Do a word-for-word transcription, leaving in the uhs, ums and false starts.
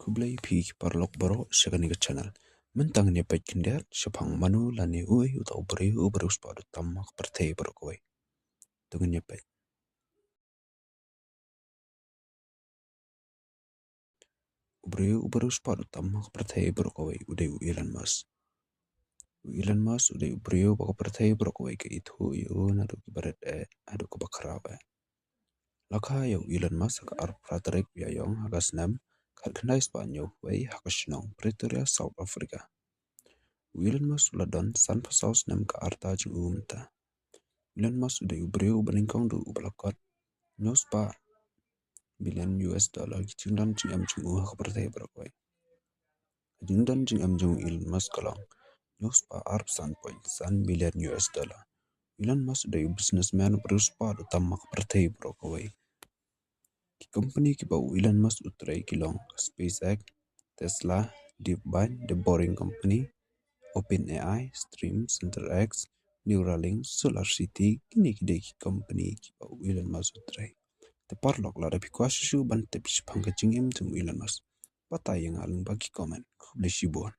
Khublei phi ki paralok baroh sha kane ka channel. Mynta ngin ïa peit khyndiat shaphang mano lane uei uta u briew uba riewspah duh tam ha ka pyrthei baroh kawei. To ngin ïa peit. U briew uba riewspah duh tam ha ka pyrthei baroh kawei u dei u Elon Musk. U Elon Musk u dei u briew ba ka pyrthei baroh kawei ka ithuh ïa u naduh kiba rit eh haduh kiba khraw eh. La kha ïa u Elon Musk ha ka arphew phra tarik u Ïaïong ha ka snem khatkhyndai spah hynñiewphew wei ha ka shnong Pretoria, South Africa. U Elon Musk u la don sanphew saw snem, ka rta jong u mynta. U Elon Musk u dei u briew uba nyngkong duh uba la kot hynñiewspah billion U S dollar ki jingdon jingem jong u ha ka pyrthei baroh kawei. Ka jingdon jingem jong u Elon Musk ka long hynñiewspah arphew san point san billion U S dollar. U Elon Musk u dei u businessman uba riewspah duh tam ha ka pyrthei baroh kawei. Ki company kiba u Elon Musk u trei ki long SpaceX, Tesla, DeepMind, The Boring Company, OpenAI, Stream, CenterX, Neuralink, SolarCity, kine ki dei ki company kiba u Elon Musk u trei. Te paralok, lada phi kwah shuh shuh ban tip shaphang ka jingim jong u Elon Musk, batai ïa nga lyngba ki comment. Khublei shibun.